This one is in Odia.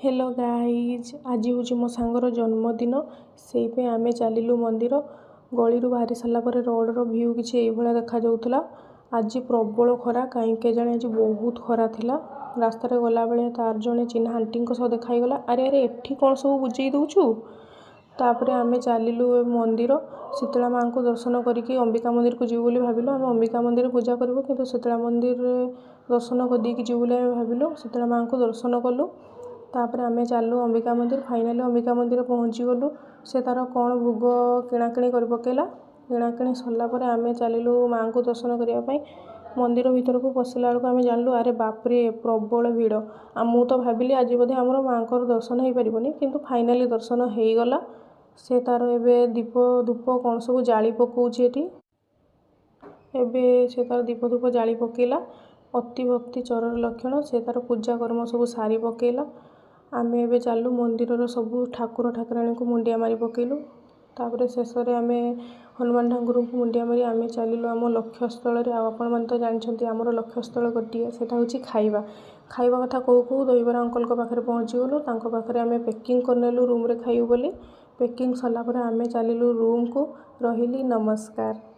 ହ୍ୟାଲୋ ଗାଇଜ୍, ଆଜି ହେଉଛି ମୋ ସାଙ୍ଗର ଜନ୍ମଦିନ। ସେଇପାଇଁ ଆମେ ଚାଲିଲୁ ମନ୍ଦିର। ଗଳିରୁ ବାହାରି ସାରିଲା ପରେ ରୋଡ଼ର ଭ୍ୟୁ କିଛି ଏଇଭଳିଆ ଦେଖାଯାଉଥିଲା। ଆଜି ପ୍ରବଳ ଖରା, କାହିଁକି କେଜାଣି ଆଜି ବହୁତ ଖରା ଥିଲା। ରାସ୍ତାରେ ଗଲାବେଳେ ତାର ଜଣେ ଚିହ୍ନା ଆଣ୍ଟିଙ୍କ ସହ ଦେଖା ହେଇଗଲା। ଆରେ ଆରେ, ଏଠି କ'ଣ ସବୁ ବୁଝେଇ ଦେଉଛୁ? ତାପରେ ଆମେ ଚାଲିଲୁ ମନ୍ଦିର। ଶୀତଳା ମାଆଙ୍କୁ ଦର୍ଶନ କରିକି ଅମ୍ବିକା ମନ୍ଦିରକୁ ଯିବୁ ବୋଲି ଭାବିଲୁ। ଆମେ ଅମ୍ବିକା ମନ୍ଦିରରେ ପୂଜା କରିବୁ, କିନ୍ତୁ ଶୀତଳା ମନ୍ଦିରରେ ଦର୍ଶନ କରିଦେଇକି ଯିବୁ ବୋଲି ଆମେ ଭାବିଲୁ। ଶୀତଳା ମାଆଙ୍କୁ ଦର୍ଶନ କଲୁ, ତାପରେ ଆମେ ଚାଲିଲୁ ଅମ୍ବିକା ମନ୍ଦିର। ଫାଇନାଲି ଅମ୍ବିକା ମନ୍ଦିର ପହଞ୍ଚିଗଲୁ। ସେ ତା'ର କ'ଣ ଭୋଗ କିଣାକିଣି କରି ପକେଇଲା। କିଣାକିଣି ସରିଲା ପରେ ଆମେ ଚାଲିଲୁ ମାଆଙ୍କୁ ଦର୍ଶନ କରିବା ପାଇଁ। ମନ୍ଦିର ଭିତରକୁ ପଶିଲା ବେଳକୁ ଆମେ ଜାଣିଲୁ, ଆରେ ବାପରେ, ପ୍ରବଳ ଭିଡ଼। ଆଉ ମୁଁ ତ ଭାବିଲି ଆଜି ବୋଧେ ଆମର ମାଆଙ୍କର ଦର୍ଶନ ହେଇପାରିବନି, କିନ୍ତୁ ଫାଇନାଲି ଦର୍ଶନ ହେଇଗଲା। ସେ ତା'ର ଏବେ ଦୀପ ଧୂପ କ'ଣ ସବୁ ଜାଳି ପକାଉଛି ଏଠି। ଏବେ ସେ ତା'ର ଦୀପ ଧୂପ ଜାଳି ପକେଇଲା। ଅତି ଭକ୍ତି ଚୋରର ଲକ୍ଷଣ। ସେ ତା'ର ପୂଜା କର୍ମ ସବୁ ସାରି ପକେଇଲା। ଆମେ ଏବେ ଚାଲୁ ମନ୍ଦିରର ସବୁ ଠାକୁର ଠାକୁରାଣୀଙ୍କୁ ମୁଣ୍ଡିଆ ମାରି ପକେଇଲୁ। ତାପରେ ଶେଷରେ ଆମେ ହନୁମାନ ଠାକୁରଙ୍କୁ ମୁଣ୍ଡିଆ ମାରି ଆମେ ଚାଲିଲୁ ଆମ ଲକ୍ଷ୍ୟସ୍ଥଳରେ। ଆଉ ଆପଣମାନେ ତ ଜାଣିଛନ୍ତି, ଆମର ଲକ୍ଷ୍ୟସ୍ଥଳ ଗୋଟିଏ, ସେଇଟା ହେଉଛି ଖାଇବା। ଖାଇବା କଥା କହୁ କହୁ ଦହିବରା ଅଙ୍କଲଙ୍କ ପାଖରେ ପହଞ୍ଚିଗଲୁ। ତାଙ୍କ ପାଖରେ ଆମେ ପ୍ୟାକିଂ କରିନେଲୁ ରୁମ୍ରେ ଖାଇବୁ ବୋଲି। ପ୍ୟାକିଂ ସରିଲା ପରେ ଆମେ ଚାଲିଲୁ ରୁମ୍କୁ। ରହିଲି, ନମସ୍କାର।